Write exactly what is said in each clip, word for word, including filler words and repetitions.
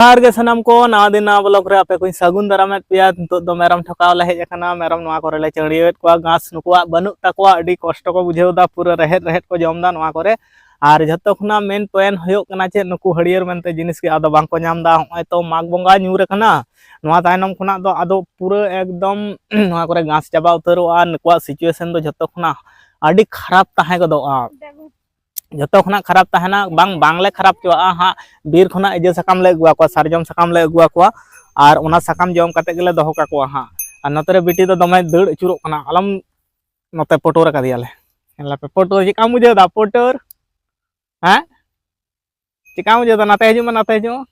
ᱡᱚᱦᱟᱨ ᱜᱮ ᱥᱟᱱᱟᱢ ᱠᱚ, ᱱᱟᱣᱟ ᱫᱤᱱ ᱱᱟᱣᱟ ᱵᱞᱚᱜ ᱨᱮ ᱟᱯᱮ ᱠᱚᱧ ᱥᱟᱹᱜᱩᱱ ᱫᱟᱨᱟᱢᱮᱫ ᱯᱮᱭᱟ᱾ ᱱᱤᱛᱚᱜ ᱫᱚ ᱢᱮᱨᱚᱢ ᱴᱷᱚᱠᱟᱣ ᱞᱮ ᱦᱮᱡ ᱟᱠᱟᱱᱟ᱾ ᱢᱮᱨᱚᱢ ᱱᱚᱣᱟ ᱠᱚᱨᱮ ᱞᱮ ᱪᱟᱹᱲᱭᱟᱹᱣᱮᱫ ᱠᱚᱣᱟ, ᱜᱷᱟᱥ ᱱᱩᱠᱩᱣᱟᱜ ᱵᱟᱹᱱᱩᱜ ᱛᱟᱠᱚᱣᱟ, ᱟᱹᱰᱤ ᱠᱚᱥᱴᱚ ᱠᱚ ᱵᱩᱡᱷᱟᱹᱣ ᱮᱫᱟ, ᱯᱩᱨᱟᱹ ᱨᱮᱦᱮᱫ ᱨᱮᱦᱮᱫ ᱠᱚ ᱡᱚᱢ ᱮᱫᱟ ᱱᱚᱣᱟ ᱠᱚᱨᱮ᱾ ᱟᱨ ᱡᱷᱚᱛᱚ ᱠᱷᱚᱱᱟᱜ ᱢᱮᱱ ᱯᱚᱭᱮᱱᱴ ᱦᱩᱭᱩᱜ ᱠᱟᱱᱟ ᱪᱮᱫ, ᱱᱩᱠᱩ ᱦᱟᱹᱨᱭᱟᱹᱲ ᱢᱮᱱᱛᱮ ᱡᱤᱱᱤᱥ ᱜᱮ ᱟᱫᱚ ᱵᱟᱝ ᱠᱚ ᱧᱟᱢ ᱮᱫᱟ᱾ ᱱᱚᱜᱼᱚᱭ ᱛᱚ ᱢᱟᱜᱽ ᱵᱚᱸᱜᱟ ᱧᱩᱨ ᱟᱠᱟᱱᱟ, ᱱᱚᱣᱟ ᱛᱟᱭᱱᱚᱢ ᱠᱷᱚᱱᱟᱜ ᱫᱚ ᱟᱫᱚ ᱯᱩᱨᱟᱹ ᱮᱠᱫᱚᱢ ᱱᱚᱣᱟ ᱠᱚᱨᱮ ᱜᱷᱟᱥ ᱪᱟᱵᱟ ᱩᱛᱟᱹᱨᱚᱜᱼᱟ᱾ ᱱᱩᱠᱩᱣᱟᱜ ᱥᱤᱪᱩᱭᱮᱥᱚᱱ ᱫᱚ ᱡᱷᱚᱛᱚ ᱠᱷᱚᱱᱟᱜ ᱟᱹᱰᱤ ᱠᱷᱟᱨᱟᱯ ᱛᱟᱦᱮᱸ ᱜᱚᱫᱚᱜᱼᱟ᱾ ᱡᱚᱛᱚ ᱠᱷᱚᱱᱟᱜ ᱠᱷᱟᱨᱟᱯ ᱛᱟᱦᱮᱱᱟ, ᱵᱟᱝ, ᱵᱟᱝᱞᱮ ᱠᱷᱟᱨᱟᱯ ᱦᱚᱪᱚᱣᱟᱜᱼᱟ ᱦᱟᱸᱜ᱾ ᱵᱤᱨ ᱠᱷᱚᱱᱟᱜ ᱤᱭᱟᱹ ᱥᱟᱠᱟᱢ ᱞᱮ ᱟᱹᱜᱩ ᱟᱠᱚᱣᱟ, ᱥᱟᱨᱡᱚᱢ ᱥᱟᱠᱟᱢ ᱞᱮ ᱟᱹᱜᱩ ᱟᱠᱚᱣᱟ, ᱟᱨ ᱚᱱᱟ ᱥᱟᱠᱟᱢ ᱡᱚᱢ ᱠᱟᱛᱮ ᱜᱮᱞᱮ ᱫᱚᱦᱚ ᱠᱟᱠᱚᱣᱟ ᱦᱟᱸᱜ᱾ ᱟᱨ ᱱᱚᱛᱮ ᱨᱮ ᱵᱤᱴᱤ ᱫᱚ ᱫᱚᱢᱮ ᱫᱟᱹᱲ ᱟᱹᱪᱩᱨᱚᱜ ᱠᱟᱱᱟ, ᱟᱞᱚᱢ ᱱᱚᱛᱮ ᱯᱚᱴᱚᱨ ᱟᱠᱟᱫᱮᱭᱟᱞᱮ᱾ ᱧᱮᱞ ᱟᱯᱮ ᱯᱚᱴᱚᱨ, ᱪᱮᱫᱠᱟᱢ ᱵᱩᱡᱷᱟᱹᱣ ᱮᱫᱟ ᱯᱚᱴᱚᱨ? ᱦᱮᱸ, ᱪᱮᱫᱠᱟᱢ ᱵᱩᱡᱷᱟᱹᱣ ᱮᱫᱟ? ᱱᱟᱛᱮ ᱦᱤᱡᱩᱜ ᱢᱮ, ᱱᱟᱛᱮ ᱦᱤᱡᱩᱜ ᱢᱮ᱾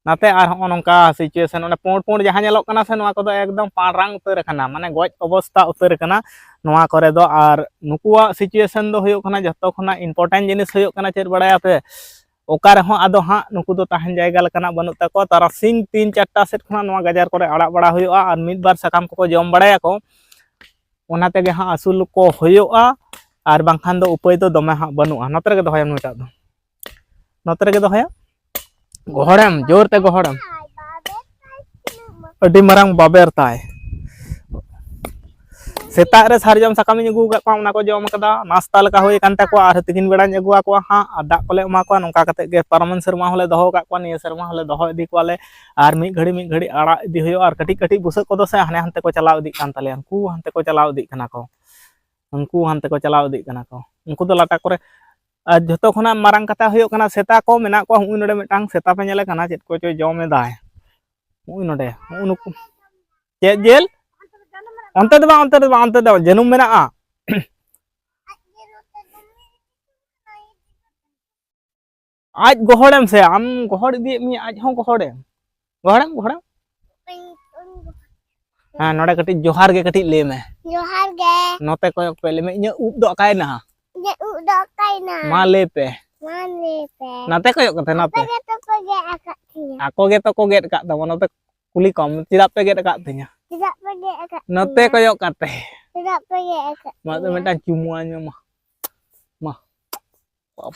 ᱱᱟᱛᱮ ᱟᱨ ᱦᱚᱸᱜᱼᱚ ᱱᱚᱝᱠᱟ ᱥᱤᱪᱩᱭᱮᱥᱚᱱ, ᱚᱱᱮ ᱯᱩᱸᱰ ᱯᱩᱸᱰ ᱡᱟᱦᱟᱸ ᱧᱮᱞᱚᱜ ᱠᱟᱱᱟ ᱥᱮ, ᱱᱚᱣᱟ ᱠᱚᱫᱚ ᱮᱠᱫᱚᱢ ᱯᱟᱲᱨᱟᱝ ᱩᱛᱟᱹᱨ ᱟᱠᱟᱱᱟ, ᱢᱟᱱᱮ ᱜᱚᱡ ᱚᱵᱚᱥᱛᱟ ᱩᱛᱟᱹᱨ ᱟᱠᱟᱱᱟ ᱱᱚᱣᱟ ᱠᱚᱨᱮ ᱫᱚ᱾ ᱟᱨ ᱱᱩᱠᱩᱣᱟᱜ ᱥᱤᱪᱩᱭᱮᱥᱚᱱ ᱫᱚ ᱦᱩᱭᱩᱜ ᱠᱟᱱᱟ, ᱡᱷᱚᱛᱚ ᱠᱷᱚᱱᱟᱜ ᱤᱢᱯᱚᱨᱴᱮᱱᱴ ᱡᱤᱱᱤᱥ ᱦᱩᱭᱩᱜ ᱠᱟᱱᱟ ᱪᱮᱫ ᱵᱟᱲᱟᱭᱟᱯᱮ? ᱚᱠᱟ ᱨᱮᱦᱚᱸ ᱟᱫᱚ ᱦᱟᱸᱜ ᱱᱩᱠᱩ ᱫᱚ ᱛᱟᱦᱮᱱ ᱡᱟᱭᱜᱟ ᱞᱮᱠᱟᱱᱟᱜ ᱵᱟᱹᱱᱩᱜ ᱛᱟᱠᱚᱣᱟ᱾ ᱛᱟᱨᱟᱥᱤᱧ ᱛᱤᱱ ᱪᱟᱨᱴᱟ ᱥᱮᱫ ᱠᱷᱚᱱᱟᱜ ᱱᱚᱣᱟ ᱜᱟᱡᱟᱲ ᱠᱚᱨᱮ ᱟᱲᱟᱜ ᱵᱟᱲᱟ ᱦᱩᱭᱩᱜᱼᱟ, ᱟᱨ ᱢᱤᱫ ᱵᱟᱨ ᱥᱟᱠᱟᱢ ᱠᱚᱠᱚ ᱡᱚᱢ ᱵᱟᱲᱟᱭᱟᱠᱚ, ᱚᱱᱟ ᱛᱮᱜᱮ ᱦᱟᱸᱜ ᱟᱹᱥᱩᱞ ᱠᱚ ᱦᱩᱭᱩᱜᱼᱟ, ᱟᱨ ᱵᱟᱝᱠᱷᱟᱱ ᱫᱚ ᱩᱯᱟᱹᱭ ᱫᱚ ᱫᱚᱢᱮ ᱦᱟᱸᱜ ᱵᱟᱹᱱᱩᱜᱼᱟ᱾ ᱱᱚᱛᱮ ᱨᱮᱜᱮ ᱫᱚᱦᱚᱭᱟᱢ ᱱᱩᱭᱴᱟᱜ ᱫᱚ, ᱱᱚᱛᱮ ᱨᱮᱜᱮ ᱫᱚᱦᱚᱭᱟᱢ, ᱜᱚᱦᱚᱲᱮᱢ, ᱡᱳᱨ ᱛᱮ ᱜᱚᱦᱚᱲᱮᱢ᱾ ᱟᱹᱰᱤ ᱢᱟᱨᱟᱝ ᱵᱟᱵᱮᱨ ᱛᱟᱭ᱾ ᱥᱮᱛᱟᱜ ᱨᱮ ᱥᱟᱨᱡᱚᱢ ᱥᱟᱠᱟᱢᱤᱧ ᱟᱹᱜᱩ ᱟᱠᱟᱫ ᱠᱚᱣᱟ, ᱚᱱᱟ ᱠᱚ ᱡᱚᱢ ᱠᱟᱫᱟ, ᱱᱟᱥᱛᱟ ᱞᱮᱠᱟ ᱦᱩᱭ ᱟᱠᱟᱱ ᱛᱟᱠᱚᱣᱟ᱾ ᱟᱨ ᱛᱤᱠᱤᱱ ᱵᱮᱲᱟᱧ ᱟᱹᱜᱩ ᱟᱠᱚᱣᱟ ᱦᱟᱸᱜ, ᱟᱨ ᱫᱟᱜ ᱠᱚᱞᱮ ᱮᱢᱟ ᱠᱚᱣᱟ᱾ ᱱᱚᱝᱠᱟ ᱠᱟᱛᱮ ᱜᱮ ᱯᱟᱨᱚᱢᱮᱱ ᱥᱮᱨᱢᱟ ᱦᱚᱸᱞᱮ ᱫᱚᱦᱚ ᱟᱠᱟᱫ ᱠᱚᱣᱟ, ᱱᱤᱭᱟᱹ ᱥᱮᱨᱢᱟ ᱦᱚᱸᱞᱮ ᱫᱚᱦᱚ ᱤᱫᱤ ᱠᱚᱣᱟᱞᱮ᱾ ᱟᱨ ᱢᱤᱫ ᱜᱷᱟᱹᱲᱤ ᱢᱤᱫ ᱜᱷᱟᱹᱲᱤ ᱟᱲᱟᱜ ᱤᱫᱤ ᱦᱩᱭᱩᱜᱼᱟ᱾ ᱟᱨ ᱠᱟᱹᱴᱤᱡ ᱠᱟᱹᱴᱤᱡ ᱵᱩᱥᱟᱹᱜ ᱠᱚᱫᱚ ᱥᱮ ᱦᱟᱱᱮ ᱦᱟᱱᱛᱮ ᱠᱚ ᱪᱟᱞᱟᱣ ᱤᱫᱤᱜ ᱠᱟᱱ ᱛᱟᱞᱮᱭᱟ, ᱩᱱᱠᱩ ᱦᱟᱱᱛᱮ ᱠᱚ ᱪᱟᱞᱟᱣ ᱤᱫᱤᱜ ᱠᱟᱱᱟ ᱠᱚ, ᱩᱱᱠᱩ ᱦᱟᱱᱛᱮ ᱠᱚ ᱪᱟᱞᱟᱣ ᱤᱫᱤᱜ ᱠᱟᱱᱟ ᱠᱚ, ᱩᱱᱠᱩ ᱫᱚ ᱞᱟᱴᱟ ᱠᱚᱨᱮ᱾ ᱟᱨ ᱡᱷᱚᱛᱚ ᱠᱷᱚᱱᱟᱜ ᱢᱟᱨᱟᱝ ᱠᱟᱛᱷᱟ ᱦᱩᱭᱩᱜ ᱠᱟᱱᱟ, ᱥᱮᱛᱟ ᱠᱚ ᱢᱮᱱᱟᱜ ᱠᱚᱣᱟ᱾ ᱦᱩᱸᱜᱼᱩᱭ ᱱᱚᱰᱮ ᱢᱤᱫᱴᱟᱝ ᱥᱮᱛᱟ ᱯᱮ ᱧᱮᱞᱮ ᱠᱟᱱᱟ, ᱪᱮᱫ ᱠᱚᱪᱚᱭ ᱡᱚᱢ ᱮᱫᱟᱭ᱾ ᱦᱩᱸᱜᱼᱩᱭ ᱱᱚᱰᱮ, ᱦᱩᱸᱜᱼᱩ ᱱᱩᱠᱩ᱾ ᱪᱮᱫ ᱡᱤᱞ? ᱚᱱᱛᱮ ᱫᱚ ᱵᱟᱝ, ᱚᱱᱛᱮ ᱫᱚ ᱵᱟᱝ, ᱚᱱᱛᱮ ᱫᱚ ᱡᱟᱹᱱᱩᱢ ᱢᱮᱱᱟᱜᱼᱟ᱾ ᱟᱡ ᱜᱚᱦᱚᱲᱮᱢ ᱥᱮ, ᱟᱢ ᱜᱚᱦᱚᱲ ᱤᱫᱤᱭᱮᱫ ᱢᱮᱭᱟ, ᱟᱡ ᱦᱚᱸ ᱜᱚᱦᱚᱲᱮᱢ᱾ ᱜᱚᱦᱚᱲᱮᱢ, ᱜᱚᱦᱚᱲᱮᱢ᱾ ᱦᱮᱸ, ᱱᱚᱰᱮ ᱠᱟᱹᱴᱤᱡ ᱡᱚᱦᱟᱨ ᱜᱮ ᱠᱟᱹᱴᱤᱡ ᱞᱟᱹᱭ ᱢᱮ᱾ ᱡᱚᱦᱟᱨ ᱜᱮ᱾ ᱱᱚᱛᱮ ᱠᱚᱭᱚᱜ ᱯᱮ, ᱞᱟᱹᱭ ᱢᱮ, "ᱤᱧᱟᱹᱜ ᱩᱵ ᱫᱚ ᱚᱠᱟᱭᱮᱱᱟ?" ᱤᱧᱟᱹᱜ ᱩᱵ ᱫᱚ ᱚᱠᱟᱭᱮᱱᱟ? ᱢᱟ ᱞᱟᱹᱭ ᱯᱮ᱾ ᱢᱟ ᱞᱟᱹᱭ ᱯᱮ᱾ ᱱᱟᱛᱮ ᱠᱚᱭᱚᱜ ᱠᱟᱛᱮ, ᱱᱟᱛᱮ᱾ ᱟᱠᱚ ᱜᱮᱛᱚ ᱠᱚ ᱜᱮᱫ ᱟᱠᱟᱫ ᱛᱤᱧᱟ᱾ ᱟᱠᱚ ᱜᱮᱛᱚ ᱠᱚ ᱜᱮᱫ ᱟᱠᱟᱫ ᱛᱟᱢᱟ, ᱱᱚᱛᱮ ᱠᱩᱞᱤ ᱠᱚᱢ, ᱪᱮᱫᱟᱜ ᱯᱮ ᱜᱮᱫ ᱟᱠᱟᱫ ᱛᱤᱧᱟ? ᱪᱮᱫᱟᱜ ᱯᱮ ᱜᱮᱫ ᱟᱠᱟᱫ ᱱᱚᱛᱮ ᱛᱤᱧᱟ? ᱠᱚᱭᱚᱜ ᱠᱟᱛᱮ᱾ ᱪᱮᱫᱟᱜ ᱯᱮ ᱜᱮᱫ ᱟᱠᱟᱫ ᱢᱟ ᱛᱚ ᱛᱤᱧᱟ? ᱢᱤᱫᱴᱟᱝ ᱪᱩᱢᱩ ᱟᱹᱧ ᱢᱮ, ᱢᱟ᱾ ᱢᱟ᱾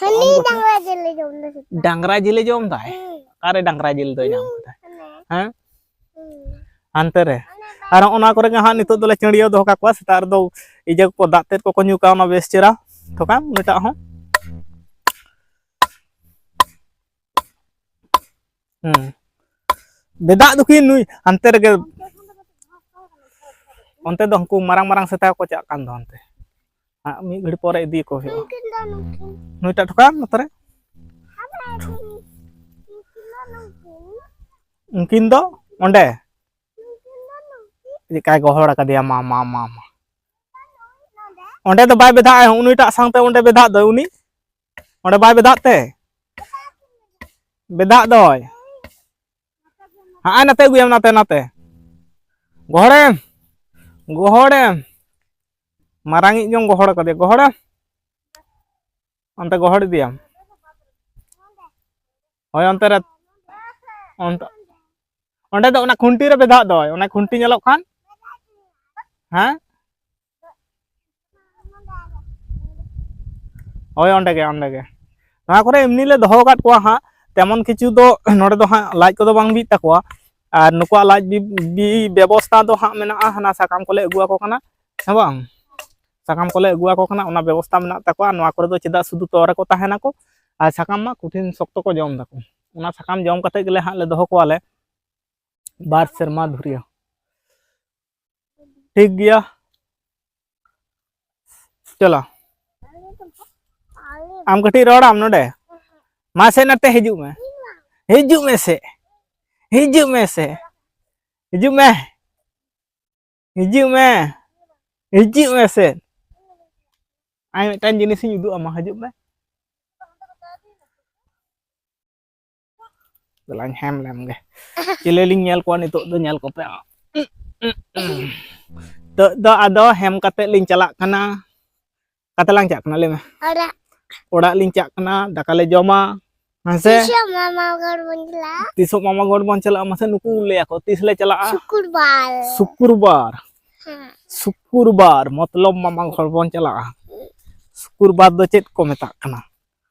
ᱦᱟᱹᱱᱤ ᱰᱟᱝᱨᱟ ᱡᱤᱞᱮ ᱡᱚᱢ ᱮᱫᱟ ᱥᱮ ᱪᱮᱫ? ᱰᱟᱝᱨᱟ ᱡᱤᱞᱮ ᱡᱚᱢ ᱮᱫᱟᱭ? ᱦᱩᱸ᱾ ᱚᱠᱟᱨᱮ ᱰᱟᱝᱨᱟ ᱡᱤᱞ ᱫᱚᱭ ᱧᱟᱢ ᱠᱮᱫᱟ? ᱦᱮᱸ? ᱦᱟᱱᱛᱮ ᱨᱮ᱾ ᱟᱨ ᱚᱱᱟ ᱠᱚᱨᱮ ᱜᱮ ᱦᱟᱸᱜ ᱱᱤᱛᱚᱜ ᱫᱚᱞᱮ ᱪᱟᱹᱲᱭᱟᱹᱣ ᱫᱚᱦᱚ ᱠᱟᱠᱚᱣᱟ᱾ ᱥᱮᱛᱟᱜ ᱨᱮᱫᱚ ᱤᱭᱟᱹ ᱠᱚ, ᱫᱟᱜ ᱛᱮᱫ ᱠᱚᱠᱚ ᱧᱩ ᱠᱟᱜᱼᱟ, ᱚᱱᱟ ᱵᱮᱥ ᱪᱮᱦᱨᱟ᱾ ᱛᱷᱚᱠᱟᱢ ᱱᱩᱭᱴᱟᱜ ᱦᱚᱸ᱾ ᱦᱩᱸ᱾ ᱵᱮᱫᱟᱜ ᱫᱚᱠᱤᱱ ᱱᱩᱭ ᱦᱟᱱᱛᱮ ᱨᱮᱜᱮ᱾ ᱚᱱᱛᱮ ᱫᱚ ᱦᱟᱹᱱᱠᱩ ᱢᱟᱨᱟᱝ ᱢᱟᱨᱟᱝ ᱥᱮᱛᱟ ᱠᱚ ᱪᱟᱜ ᱠᱟᱱ ᱫᱚ ᱦᱟᱱᱛᱮ᱾ ᱦᱟᱸᱜ ᱢᱤᱫ ᱜᱷᱟᱹᱲᱤ ᱯᱚᱨᱮ ᱤᱫᱤ ᱠᱚ ᱦᱩᱭᱩᱜᱼᱟ᱾ ᱱᱩᱠᱤᱱ ᱫᱚ ᱱᱩᱠᱤᱱ᱾ ᱱᱩᱭᱴᱟᱜ ᱴᱷᱚᱠᱟ ᱱᱚᱛᱮ ᱨᱮ᱾ ᱟᱵᱟᱨ ᱱᱩᱠᱤᱱ, ᱱᱩᱠᱤᱱ ᱫᱚ ᱱᱩᱠᱤᱱ᱾ ᱩᱱᱠᱤᱱ ᱫᱚ ᱚᱸᱰᱮ᱾ ᱱᱩᱠᱤᱱ ᱫᱚ ᱱᱩᱠᱤᱱ᱾ ᱪᱮᱫᱠᱟᱭ ᱜᱚᱦᱚᱲ ᱟᱠᱟᱫᱮᱭᱟ, ᱢᱟ, ᱢᱟ, ᱢᱟ, ᱢᱟ᱾ ᱱᱚᱰᱮ᱾ ᱚᱸᱰᱮ ᱫᱚ ᱵᱟᱭ ᱵᱮᱫᱷᱟᱜᱼᱟ, ᱩᱱᱤᱴᱟᱜ ᱥᱟᱶᱛᱮ ᱚᱸᱰᱮ ᱵᱮᱫᱷᱟᱜ ᱫᱚ ᱩᱱᱤ᱾ ᱚᱸᱰᱮ ᱵᱟᱭ ᱵᱮᱫᱷᱟᱜ ᱛᱮ? ᱵᱮᱫᱷᱟᱜ ᱫᱚᱭ᱾ ᱦᱟᱸᱜ ᱱᱟᱛᱮ ᱟᱹᱜᱩᱭᱟᱢ, ᱱᱟᱛᱮ, ᱱᱟᱛᱮ᱾ ᱜᱚᱦᱚᱲᱮᱢ᱾ ᱜᱚᱦᱚᱲᱮᱢ᱾ ᱢᱟᱨᱟᱝᱤᱡ ᱜᱮᱢ ᱜᱚᱦᱚᱲ ᱠᱟᱫᱮᱭᱟ᱾ ᱜᱚᱦᱚᱲᱮᱢ᱾ ᱚᱱᱛᱮ ᱜᱚᱦᱚᱲ ᱤᱫᱤᱭᱟᱢ᱾ ᱦᱳᱭ, ᱚᱱᱛᱮ ᱨᱮ᱾ ᱚᱱᱛᱮ, ᱚᱸᱰᱮ ᱫᱚ ᱚᱱᱟ ᱠᱷᱩᱱᱴᱤ ᱨᱮ ᱵᱮᱫᱷᱟᱜ ᱫᱚᱭ᱾ ᱚᱱᱟ ᱠᱷᱩᱱᱴᱤ ᱧᱮᱞᱚᱜ ᱠᱷᱟᱱ᱾ ᱦᱮᱸ? ᱦᱳᱭ, ᱚᱸᱰᱮ ᱜᱮ, ᱚᱸᱰᱮ ᱜᱮ᱾ ᱱᱚᱣᱟ ᱠᱚᱨᱮ ᱮᱢᱱᱤ ᱞᱮ ᱫᱚᱦᱚ ᱟᱠᱟᱫ ᱠᱚᱣᱟ ᱦᱟᱸᱜ, ᱛᱮᱢᱚᱱ ᱠᱤᱪᱷᱩ ᱫᱚ ᱱᱚᱰᱮ ᱫᱚ ᱦᱟᱸᱜ ᱞᱟᱡ ᱠᱚᱫᱚ ᱵᱟᱝ ᱵᱤᱜ ᱛᱟᱠᱚᱣᱟ᱾ ᱟᱨ ᱱᱩᱠᱩᱣᱟᱜ ᱞᱟᱡ ᱵᱤ-, ᱵᱤ-, ᱵᱮᱵᱚᱥᱛᱷᱟ ᱫᱚ ᱦᱟᱸᱜ ᱢᱮᱱᱟᱜᱼᱟ, ᱦᱟᱱᱟ ᱥᱟᱠᱟᱢ ᱠᱚᱞᱮ ᱟᱹᱜᱩ ᱟᱠᱚ ᱠᱟᱱᱟ, ᱦᱮᱸ ᱵᱟᱝ? ᱥᱟᱠᱟᱢ ᱠᱚᱞᱮ ᱟᱹᱜᱩ ᱟᱠᱚ ᱠᱟᱱᱟ, ᱚᱱᱟ ᱵᱮᱵᱚᱥᱛᱷᱟ ᱢᱮᱱᱟᱜ ᱛᱟᱠᱚᱣᱟ᱾ ᱱᱚᱣᱟ ᱠᱚᱨᱮ ᱫᱚ ᱪᱮᱫᱟᱜ ᱥᱩᱫᱷᱩ ᱛᱚ ᱨᱮᱠᱚ ᱛᱟᱦᱮᱱᱟᱠᱚ, ᱟᱨ ᱥᱟᱠᱟᱢ ᱢᱟ ᱠᱚᱴᱷᱤᱱ ᱥᱚᱠᱛᱚ ᱠᱚ ᱡᱚᱢ ᱫᱟᱠᱚ᱾ ᱚᱱᱟ ᱥᱟᱠᱟᱢ ᱡᱚᱢ ᱠᱟᱛᱮ ᱜᱮᱞᱮ ᱦᱟᱸᱜ ᱞᱮ ᱫᱚᱦᱚ ᱠᱚᱣᱟᱞᱮ ᱵᱟᱨ ᱥᱮᱨᱢᱟ ᱫᱷᱩᱨᱤᱭᱟᱹ᱾ ᱴᱷᱤᱠ ᱜᱮᱭᱟ, ᱪᱚᱞᱚ᱾ ᱟᱢ ᱠᱟᱹᱴᱤᱡ ᱨᱚᱲᱟᱢ ᱱᱚᱰᱮ᱾ ᱢᱟᱥᱮ ᱱᱟᱛᱮ ᱦᱤᱡᱩᱜ ᱢᱮ, ᱦᱤᱡᱩᱜ ᱢᱮᱥᱮ, ᱦᱤᱡᱩᱜ ᱢᱮᱥᱮ, ᱦᱤᱡᱩᱜ ᱢᱮ, ᱦᱤᱡᱩᱜ ᱢᱮ, ᱦᱤᱡᱩᱜ ᱢᱮᱥᱮ᱾ ᱟᱭ ᱢᱤᱫᱴᱟᱝ ᱡᱤᱱᱤᱥᱤᱧ ᱩᱫᱩᱜ ᱟᱢᱟ, ᱦᱤᱡᱩᱜ ᱢᱮ᱾ ᱫᱮᱞᱟᱧ ᱦᱮᱢ ᱞᱮᱢ ᱜᱮ᱾ ᱪᱤᱞᱤ ᱞᱤᱧ ᱧᱮᱞ ᱠᱚᱣᱟ ᱱᱤᱛᱚᱜ ᱫᱚ, ᱧᱮᱞ ᱠᱚᱯᱮ᱾ ᱱᱤᱛᱚᱜ ᱫᱚ ᱟᱫᱚ ᱦᱮᱢ ᱠᱟᱛᱮ ᱞᱤᱧ ᱪᱟᱞᱟᱜ ᱠᱟᱱᱟ᱾ ᱚᱠᱟᱛᱮ ᱞᱟᱝ ᱪᱟᱜ ᱠᱟᱱᱟ, ᱞᱟᱹᱭ ᱢᱮ? ᱚᱲᱟᱜ᱾ ᱚᱲᱟᱜ ᱞᱤᱧ ᱪᱟᱜ ᱠᱟᱱᱟ, ᱫᱟᱠᱟ ᱞᱮ ᱡᱚᱢᱟ᱾ ᱦᱮᱸ ᱥᱮ? ᱛᱤᱥᱚᱜ ᱢᱟᱢᱟ ᱜᱚᱲ ᱵᱚᱱ ᱪᱟᱞᱟᱜᱼᱟ? ᱛᱤᱥᱚᱜ ᱢᱟᱢᱟ ᱜᱚᱲ ᱵᱚᱱ ᱪᱟᱞᱟᱜᱼᱟ? ᱢᱟᱥᱮ ᱱᱩᱠᱩ ᱞᱟᱹᱭ ᱟᱠᱚ, ᱛᱤᱥ ᱞᱮ ᱪᱟᱞᱟᱜᱼᱟ? ᱥᱩᱠᱨᱵᱟᱨ᱾ ᱥᱩᱠᱨᱵᱟᱨ᱾ ᱦᱮᱸ᱾ ᱥᱩᱠᱨᱵᱟᱨ, ᱢᱚᱛᱞᱚᱵ ᱢᱟᱢᱟ ᱜᱚᱲ ᱵᱚᱱ ᱪᱟᱞᱟᱜᱼᱟ᱾ ᱥᱩᱠᱨᱵᱟᱨ ᱫᱚ ᱪᱮᱫ ᱠᱚ ᱢᱮᱛᱟᱜ ᱠᱟᱱᱟ?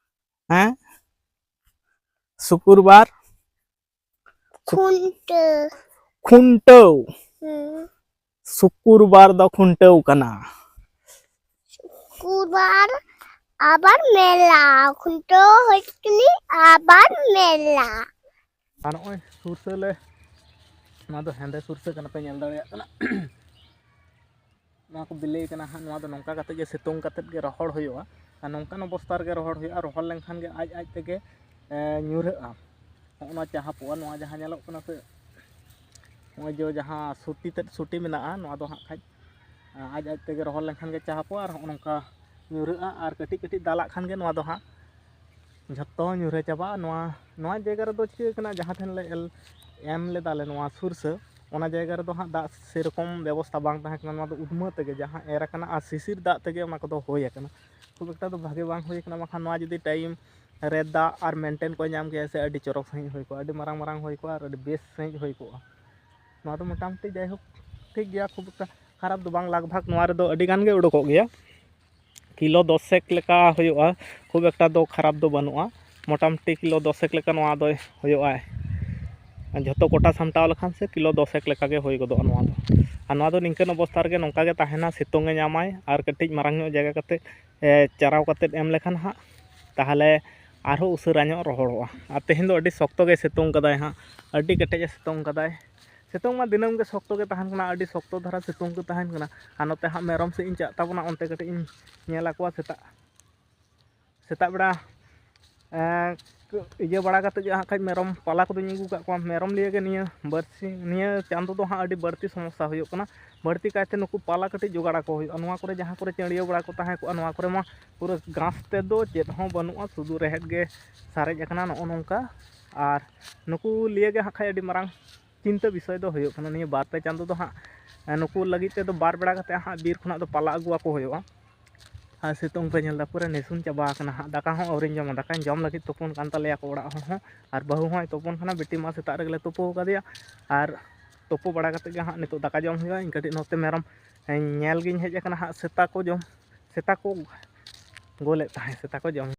ᱦᱮᱸ? ᱥᱩᱠᱨᱵᱟᱨ᱾ ᱠᱷᱩᱱᱴᱟᱹᱣ᱾ ᱠᱷᱩᱱᱴᱟᱹᱣ᱾ ᱦᱩᱸ᱾ ᱥᱩᱠᱩᱨᱵᱟᱨ ᱫᱚ ᱠᱷᱩᱱᱴᱟᱹᱣ ᱠᱟᱱᱟ᱾ ᱥᱩᱠᱩᱨᱵᱟᱨ ᱟᱵᱟᱨ ᱢᱮᱞᱟ, ᱠᱷᱩᱱᱴᱟᱹᱣ ᱦᱩᱭᱩᱜ ᱠᱟᱱᱟ ᱟᱵᱟᱨ ᱢᱮᱞᱟ᱾ ᱟᱨ ᱱᱚᱜᱼᱚᱭ ᱥᱩᱨᱥᱟᱹ ᱞᱮ, ᱱᱚᱣᱟ ᱫᱚ ᱦᱮᱸᱫᱮ ᱥᱩᱨᱥᱟᱹ ᱠᱟᱱᱟ, ᱯᱮ ᱧᱮᱞ ᱫᱟᱲᱮᱭᱟᱜ ᱠᱟᱱᱟ᱾ ᱱᱚᱣᱟ ᱠᱚ ᱵᱤᱞᱤ ᱠᱟᱱᱟ ᱦᱟᱸᱜ, ᱱᱚᱣᱟ ᱫᱚ ᱱᱚᱝᱠᱟ ᱠᱟᱛᱮ ᱜᱮ ᱥᱤᱛᱩᱝ ᱠᱟᱛᱮ ᱜᱮ ᱨᱚᱦᱚᱲ ᱦᱩᱭᱩᱜᱼᱟ᱾ ᱟᱨ ᱱᱚᱝᱠᱟᱱ ᱚᱵᱚᱥᱛᱟ ᱨᱮᱜᱮ ᱨᱚᱦᱚᱲ ᱦᱩᱭᱩᱜᱼᱟ, ᱨᱚᱦᱚᱲ ᱞᱮᱱᱠᱷᱟᱱ ᱜᱮ ᱟᱡ ᱟᱡ ᱛᱮᱜᱮ, ᱮ, ᱧᱩᱨᱦᱟᱹᱜᱼᱟ᱾ ᱱᱚᱜᱼᱚ ᱱᱚᱣᱟ ᱪᱟᱦᱟᱯᱚᱜᱼᱟ, ᱱᱚᱣᱟ ᱡᱟᱦᱟᱸ ᱧᱮᱞᱚᱜ ᱠᱟᱱᱟ ᱥᱮ, ᱱᱚᱜᱼᱚᱭ ᱡᱮ ᱡᱟᱦᱟᱸ ᱥᱩᱴᱤ ᱛᱮᱫ ᱥᱩᱴᱤ ᱢᱮᱱᱟᱜᱼᱟ, ᱱᱚᱣᱟ ᱫᱚ ᱦᱟᱸᱜ ᱠᱷᱟᱡ ᱟᱡ ᱟᱡ ᱛᱮᱜᱮ ᱨᱚᱦᱚᱲ ᱞᱮᱱᱠᱷᱟᱱ ᱜᱮ ᱪᱟᱦᱟᱯᱚᱜᱼᱟ᱾ ᱟᱨ ᱦᱚᱸᱜᱼᱚ ᱱᱚᱝᱠᱟ ᱧᱩᱨᱦᱟᱹᱜᱼᱟ, ᱟᱨ ᱠᱟᱹᱴᱤᱡ ᱠᱟᱹᱴᱤᱡ ᱫᱟᱞᱟᱜ ᱠᱷᱟᱱ ᱜᱮ ᱱᱚᱣᱟ ᱫᱚ ᱦᱟᱸᱜ ᱡᱷᱚᱛᱚ ᱧᱩᱨᱦᱟᱹ ᱪᱟᱵᱟᱜᱼᱟ᱾ ᱱᱚᱣᱟ, ᱱᱚᱣᱟ ᱡᱟᱭᱜᱟ ᱨᱮᱫᱚ ᱪᱤᱠᱟᱹ ᱠᱟᱱᱟ, ᱡᱟᱦᱟᱸ ᱴᱷᱮᱱ ᱞᱮ ᱮᱞ-, ᱮᱢ ᱞᱮᱫᱟ ᱞᱮ ᱱᱚᱣᱟ ᱥᱩᱨᱥᱟᱹ, ᱚᱱᱟ ᱡᱟᱭᱜᱟ ᱨᱮᱫᱚ ᱦᱟᱸᱜ ᱫᱟᱜ ᱥᱮᱨᱚᱠᱚᱢ ᱵᱮᱵᱚᱥᱛᱷᱟ ᱵᱟᱝ ᱛᱟᱦᱮᱸ ᱠᱟᱱᱟ᱾ ᱱᱚᱣᱟ ᱫᱚ ᱩᱫᱽᱢᱟᱹ ᱛᱮᱜᱮ ᱡᱟᱦᱟᱸ ᱮᱨ ᱟᱠᱟᱱᱟ ᱟᱨ ᱥᱤᱥᱤᱨ ᱫᱟᱜ ᱛᱮᱜᱮ ᱚᱱᱟ ᱠᱚᱫᱚ ᱦᱩᱭ ᱟᱠᱟᱱᱟ᱾ ᱠᱷᱩᱵ ᱮᱠᱴᱟ ᱫᱚ ᱵᱷᱟᱜᱮ ᱵᱟᱝ ᱦᱩᱭ ᱟᱠᱟᱱᱟ, ᱵᱟᱠᱷᱟᱱ ᱱᱚᱣᱟ ᱡᱩᱫᱤ ᱴᱟᱭᱤᱢ ᱨᱮ ᱫᱟᱜ ᱟᱨ ᱢᱮᱱᱴᱮᱱ ᱠᱚ ᱧᱟᱢ ᱠᱮᱭᱟ ᱥᱮ, ᱟᱹᱰᱤ ᱪᱚᱨᱚᱠ ᱥᱟᱺᱦᱤᱡ ᱦᱩᱭ ᱠᱚᱜᱼᱟ, ᱟᱹᱰᱤ ᱢᱟᱨᱟᱝ ᱢᱟᱨᱟᱝ ᱦᱩᱭ ᱠᱚᱜᱼᱟ ᱟᱨ ᱟᱹᱰᱤ ᱵᱮᱥ ᱥᱟᱺᱦᱤᱡ ᱦᱩᱭ ᱠᱚᱜᱼᱟ᱾ ᱱᱚᱣᱟ ᱫᱚ ᱢᱚᱴᱟᱢᱩᱴᱤ ᱡᱟᱭᱦᱳᱠ ᱴᱷᱤᱠ ᱜᱮᱭᱟ, ᱠᱷᱩᱵ ᱮᱠᱴᱟ ᱠᱷᱟᱨᱟᱯ ᱫᱚ ᱵᱟᱝ, ᱞᱟᱜᱽ ᱵᱷᱟᱜᱽ ᱱᱚᱣᱟ ᱨᱮᱫᱚ ᱟᱹᱰᱤ ᱜᱟᱱ ᱜᱮ ᱩᱰᱩᱠᱚᱜ ᱜᱮᱭᱟ᱾ ᱠᱤᱞᱳ ᱫᱚᱥᱮᱠ ᱞᱮᱠᱟ ᱦᱩᱭᱩᱜᱼᱟ, ᱠᱷᱩᱵ ᱮᱠᱴᱟ ᱫᱚ ᱠᱷᱟᱨᱟᱯ ᱫᱚ ᱵᱟᱹᱱᱩᱜᱼᱟ᱾ ᱢᱚᱴᱟᱢᱩᱴᱤ ᱠᱤᱞᱳ ᱫᱚᱥᱮᱠ ᱞᱮᱠᱟ ᱱᱚᱣᱟ ᱫᱚᱭ ᱦᱩᱭᱩᱜᱼᱟ, ᱡᱷᱚᱛᱚ ᱠᱚᱴᱟ ᱥᱟᱢᱴᱟᱣ ᱞᱮᱠᱷᱟᱱ ᱥᱮ ᱠᱤᱞᱳ ᱫᱚᱥᱮᱠ ᱞᱮᱠᱟ ᱜᱮ ᱦᱩᱭ ᱜᱚᱫᱚᱜᱼᱟ ᱱᱚᱣᱟ ᱫᱚ᱾ ᱟᱨ ᱱᱚᱣᱟ ᱫᱚ ᱱᱤᱝᱠᱟᱹᱱ ᱚᱵᱚᱥᱛᱟ ᱨᱮᱜᱮ ᱱᱚᱝᱠᱟ ᱜᱮ ᱛᱟᱦᱮᱱᱟ, ᱥᱤᱛᱩᱝ ᱮ ᱧᱟᱢᱟᱭ ᱟᱨ ᱠᱟᱹᱴᱤᱡ ᱢᱟᱨᱟᱝ ᱧᱚᱜ ᱡᱟᱭᱜᱟ ᱠᱟᱛᱮ, ᱮ, ᱪᱟᱨᱟᱣ ᱠᱟᱛᱮ ᱮᱢ ᱞᱮᱠᱷᱟᱱ ᱦᱟᱸᱜ ᱛᱟᱦᱚᱞᱮ ᱟᱨᱦᱚᱸ ᱩᱥᱟᱹᱨᱟ ᱧᱚᱜ ᱨᱚᱦᱚᱲᱚᱜᱼᱟ᱾ ᱟᱨ ᱛᱮᱦᱮᱧ ᱫᱚ ᱟᱹᱰᱤ ᱥᱚᱠᱛᱚ ᱜᱮ ᱥᱤᱛᱩᱝ ᱠᱟᱫᱟᱭ ᱦᱟᱸᱜ, ᱟᱹᱰᱤ ᱠᱮᱴᱮᱡ ᱮ ᱥᱤᱛᱩᱝ ᱠᱟᱫᱟᱭ᱾ ᱥᱤᱛᱩᱝ ᱢᱟ ᱫᱤᱱᱟᱹᱢ ᱜᱮ ᱥᱚᱠᱛᱚ ᱜᱮ ᱛᱟᱦᱮᱱ ᱠᱟᱱᱟ, ᱟᱹᱰᱤ ᱥᱚᱠᱛᱚ ᱫᱷᱟᱨᱟ ᱥᱤᱛᱩᱝ ᱠᱚ ᱛᱟᱦᱮᱱ ᱠᱟᱱᱟ᱾ ᱟᱨ ᱱᱚᱛᱮ ᱦᱟᱸᱜ ᱢᱮᱨᱚᱢ ᱥᱮᱫ ᱤᱧ ᱪᱟᱜ ᱛᱟᱵᱚᱱᱟ, ᱚᱱᱛᱮ ᱠᱟᱹᱴᱤᱡ ᱤᱧ ᱧᱮᱞ ᱟᱠᱚᱣᱟ᱾ ᱥᱮᱛᱟᱜ, ᱥᱮᱛᱟᱜ ᱵᱮᱲᱟ, ᱮᱸ, ᱤᱭᱟᱹ ᱵᱟᱲᱟ ᱠᱟᱛᱮᱫ ᱜᱮ ᱦᱟᱸᱜ ᱠᱷᱟᱡ ᱢᱮᱨᱚᱢ ᱯᱟᱞᱟ ᱠᱚᱫᱚᱧ ᱟᱹᱜᱩ ᱠᱟᱜ ᱠᱚᱣᱟ᱾ ᱢᱮᱨᱚᱢ ᱞᱤᱭᱮ ᱜᱮ ᱱᱤᱭᱟᱹ ᱵᱟᱹᱨᱥᱤ, ᱱᱤᱭᱟᱹ ᱪᱟᱸᱫᱚ ᱫᱚ ᱦᱟᱸᱜ ᱟᱹᱰᱤ ᱵᱟᱹᱲᱛᱤ ᱥᱚᱢᱚᱥᱥᱟ ᱦᱩᱭᱩᱜ ᱠᱟᱱᱟ᱾ ᱵᱟᱹᱲᱛᱤ ᱠᱟᱭᱛᱮ ᱱᱩᱠᱩ ᱯᱟᱞᱟ ᱠᱟᱹᱴᱤᱡ ᱡᱚᱜᱟᱲ ᱟᱠᱚ ᱦᱩᱭᱩᱜᱼᱟ᱾ ᱱᱚᱣᱟ ᱠᱚᱨᱮ ᱡᱟᱦᱟᱸ ᱠᱚᱨᱮ ᱪᱟᱹᱲᱭᱟᱹ ᱵᱟᱲᱟ ᱠᱚ ᱛᱟᱦᱮᱸ ᱠᱚᱜᱼᱟ, ᱱᱚᱣᱟ ᱠᱚᱨᱮ ᱢᱟ ᱯᱩᱨᱟᱹ ᱜᱷᱟᱥ ᱛᱮᱫ ᱫᱚ ᱪᱮᱫ ᱦᱚᱸ ᱵᱟᱹᱱᱩᱜᱼᱟ, ᱥᱩᱫᱷᱩ ᱨᱮᱦᱮᱫ ᱜᱮ ᱥᱟᱨᱮᱡ ᱟᱠᱟᱱᱟ ᱱᱚᱜᱼᱚ ᱱᱚᱝᱠᱟ᱾ ᱟᱨ ᱱᱩᱠᱩ ᱞᱤᱭᱮ ᱜᱮ ᱦᱟᱸᱜ ᱠᱷᱟᱡ ᱟᱹᱰᱤ ᱢᱟᱨᱟᱝ ᱪᱤᱱᱛᱟᱹ ᱵᱤᱥᱚᱭ ᱫᱚ ᱦᱩᱭᱩᱜ ᱠᱟᱱᱟ, ᱱᱤᱭᱟᱹ ᱵᱟᱨ ᱯᱮ ᱪᱟᱸᱫᱚ ᱫᱚ ᱦᱟᱸᱜ, ᱮ, ᱱᱩᱠᱩ ᱞᱟᱹᱜᱤᱫ ᱛᱮᱫᱚ ᱵᱟᱨ ᱵᱮᱲᱟ ᱠᱟᱛᱮ ᱦᱟᱸᱜ ᱵᱤᱨ ᱠᱷᱚᱱᱟᱜ ᱫᱚ ᱯᱟᱞᱟ ᱟᱹᱜᱩ ᱟᱠᱚ ᱦᱩᱭᱩᱜᱼᱟ᱾ ᱟᱨ ᱥᱤᱛᱩᱝ ᱯᱮ ᱧᱮᱞ ᱮᱫᱟ, ᱯᱩᱨᱟᱹ ᱱᱤᱥᱩᱱ ᱪᱟᱵᱟ ᱟᱠᱟᱱᱟ ᱦᱟᱸᱜ᱾ ᱫᱟᱠᱟ ᱦᱚᱸ ᱟᱹᱣᱨᱤᱧ ᱡᱚᱢᱟ, ᱫᱟᱠᱟᱧ ᱡᱚᱢ ᱞᱟᱹᱜᱤᱫ ᱛᱩᱯᱩᱱ ᱠᱟᱱ ᱛᱟᱞᱮᱭᱟ ᱠᱚ ᱚᱲᱟᱜ ᱦᱚᱲ ᱦᱚᱸ, ᱟᱨ ᱵᱟᱹᱦᱩ ᱦᱚᱸᱭ ᱛᱩᱯᱩᱱ ᱠᱟᱱᱟ᱾ ᱵᱤᱴᱤ ᱢᱟ ᱥᱮᱛᱟᱜ ᱨᱮᱜᱮ ᱞᱮ ᱛᱩᱯᱩ ᱟᱠᱟᱫᱮᱭᱟ, ᱟᱨ ᱛᱩᱯᱩ ᱵᱟᱲᱟ ᱠᱟᱛᱮ ᱜᱮ ᱦᱟᱸᱜ ᱱᱤᱛᱚᱜ ᱫᱟᱠᱟ ᱡᱚᱢ ᱦᱩᱭᱩᱜᱼᱟ᱾ ᱤᱧ ᱠᱟᱹᱴᱤᱡ ᱱᱚᱛᱮ ᱢᱮᱨᱚᱢ ᱧᱮᱞ ᱜᱤᱧ ᱦᱮᱡ ᱟᱠᱟᱱᱟ ᱦᱟᱸᱜ, ᱥᱮᱛᱟ ᱠᱚ ᱡᱚᱢ, ᱥᱮᱛᱟ ᱠᱚ ᱜᱳᱞᱮᱫ ᱛᱟᱦᱮᱸᱫ, ᱥᱮᱛᱟ ᱠᱚ ᱡᱚᱢ᱾